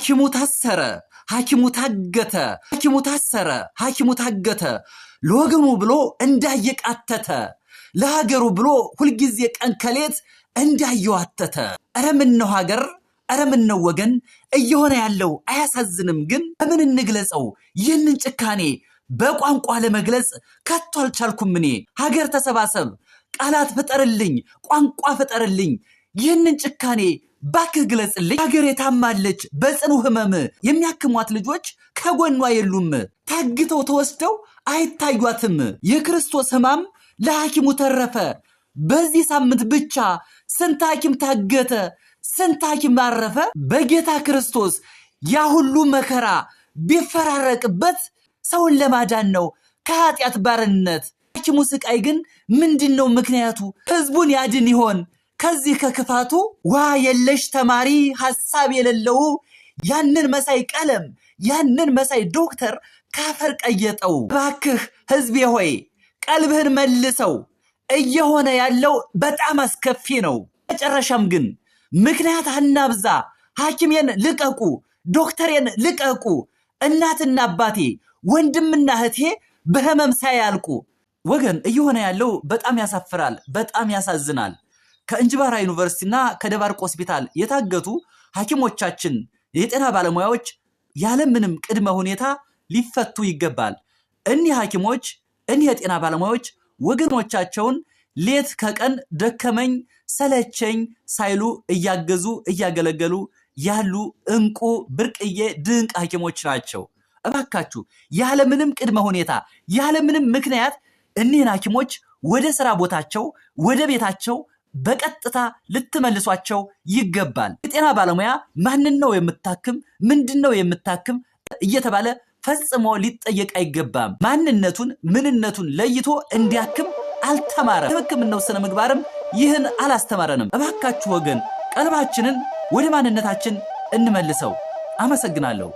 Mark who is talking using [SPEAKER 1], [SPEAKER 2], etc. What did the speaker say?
[SPEAKER 1] ሐኪሙ ታሰረ፣ ሐኪሙ ታገተ፣ ሐኪሙ ታሰረ፣ ሐኪሙ ታገተ። ለወገኑ ብሎ እንዳየቃተተ፣ ለሀገሩ ብሎ ሁልጊዜ ቀን ከሌት እንዳየዋተተ። ኧረ ምነው ሀገር፣ ኧረ ምነው ወገን፣ እየሆነ ያለው አያሳዝንም? ግን በምን እንግለጸው ይህንን ጭካኔ? በቋንቋ ለመግለጽ ከቶ አልቻልኩም እኔ። ሀገር ተሰባሰብ፣ ቃላት ፍጠርልኝ፣ ቋንቋ ፍጠርልኝ፣ ይህንን ጭካኔ ባክህ ግለጽልኝ። ሀገር የታማለች በጽኑ ህመም፣ የሚያክሟት ልጆች ከጎኗ የሉም። ታግተው ተወስደው አይታዩአትም። የክርስቶስ ህማም ለሐኪሙ ተረፈ። በዚህ ሳምንት ብቻ ስንት ሐኪም ታገተ፣ ስንት ሐኪም አረፈ። በጌታ ክርስቶስ ያ ሁሉ መከራ ቢፈራረቅበት ሰውን ለማዳን ነው ከኃጢአት ባርነት። ሐኪሙ ስቃይ ግን ምንድን ነው ምክንያቱ? ህዝቡን ያድን ይሆን ከዚህ ከክፋቱ? ዋ የለሽ ተማሪ ሐሳብ የሌለው፣ ያንን መሳይ ቀለም ያንን መሳይ ዶክተር ካፈር ቀየጠው። እባክህ ህዝቤ ሆይ ቀልብህን መልሰው። እየሆነ ያለው በጣም አስከፊ ነው። መጨረሻም ግን ምክንያት አናብዛ። ሐኪሜን ልቀቁ፣ ዶክተሬን ልቀቁ። እናትና አባቴ ወንድምና እህቴ በህመም ሳያልቁ። ወገን፣ እየሆነ ያለው በጣም ያሳፍራል፣ በጣም ያሳዝናል። ከእንጅባራ ዩኒቨርሲቲና ከደባርቅ ሆስፒታል የታገቱ ሐኪሞቻችን፣ የጤና ባለሙያዎች ያለምንም ቅድመ ሁኔታ ሊፈቱ ይገባል። እኒህ ሐኪሞች፣ እኒህ የጤና ባለሙያዎች ወገኖቻቸውን ሌት ከቀን ደከመኝ ሰለቸኝ ሳይሉ እያገዙ እያገለገሉ ያሉ እንቁ ብርቅዬ ድንቅ ሐኪሞች ናቸው። እባካችሁ ያለምንም ቅድመ ሁኔታ ያለምንም ምክንያት እኒህን ሐኪሞች ወደ ስራ ቦታቸው ወደ ቤታቸው በቀጥታ ልትመልሷቸው ይገባል። የጤና ባለሙያ ማንን ነው የምታክም፣ ምንድን ነው የምታክም እየተባለ ፈጽሞ ሊጠየቅ አይገባም። ማንነቱን ምንነቱን ለይቶ እንዲያክም አልተማረም። ሕክምናው ስነ ምግባርም ይህን አላስተማረንም። እባካችሁ ወገን ቀልባችንን ወደ ማንነታችን እንመልሰው። አመሰግናለሁ።